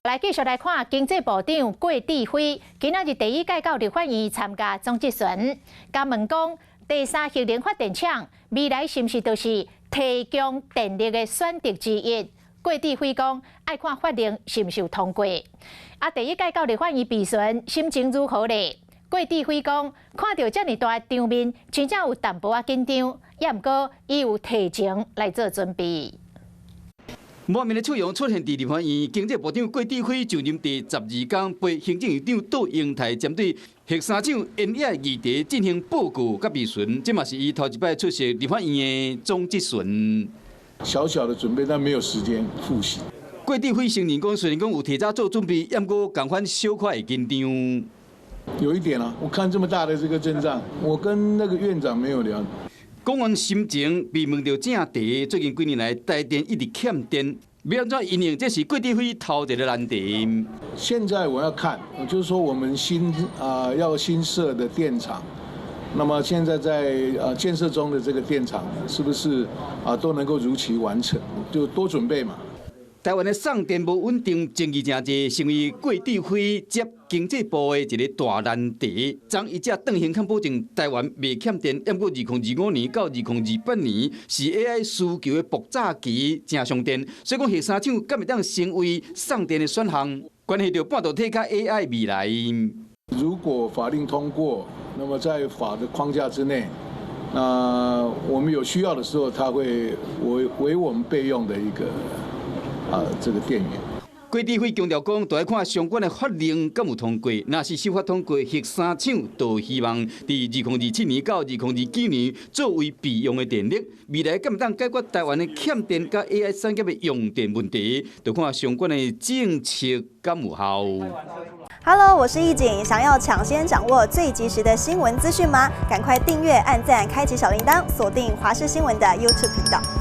來繼續來看經濟部長郭智輝，今仔日第一擺到立法院參加總質詢，共問講第三核能發電廠未來是毋是就是提供電力的選擇之一？郭智輝講愛看法令是毋是有通過。啊，第一擺到立法院備詢，心情如何咧？郭智輝講看著遮爾大的場面，真正有淡薄仔緊張，也毋過伊有提前來做準備。滿面的笑容出現佇立法院，經濟部長郭智輝就任第12工，陪行政院長杜英台針對核三廠煙煙議題進行報告佮備詢，這嘛是伊頭一擺出席立法院的總質詢。小小的準備，但沒有時間複習。郭智輝承認講，雖然講有提早做準備，毋過仝款小可會緊張。有一點啊，我看這麼大的這個陣仗，我跟那個院長沒有聊。講完心情，被問著正題，最近幾年來台電一直欠電，欲按怎因應？這是郭智輝頭一個難題。現在我要看，就是說我們新啊要新設的電廠，那麼現在在建設中的這個電廠，是不是啊都能夠如期完成？就多準備嘛。台灣的送電無穩定，爭議誠濟，成為郭智輝接經濟部的一個大難題。昨伊才轉型，保證台灣袂欠電。毋過2025年到2028年是 AI 需求的爆炸期，誠傷電。所以講核三廠敢會當成為送電的選項，關係著半導體佮 AI 未來。如果法令通過，那麼在法的框架之內，那我們有需要的時候，它會為我們備用的一個。啊，這個電源。郭智輝強調講，著愛看相關的法令敢有通過。若是修法通過，核三廠就希望佇2027年到2029年作為備用的電力。未來敢會當解決台灣的欠電佮 AI 產業的用電問題，著看相關的政策敢有效。 Hello，我是易景，想要搶先掌握最及時的新聞資訊嗎？趕快訂閱、按讚、開啟小鈴鐺，鎖定華視新聞的 YouTube 頻道。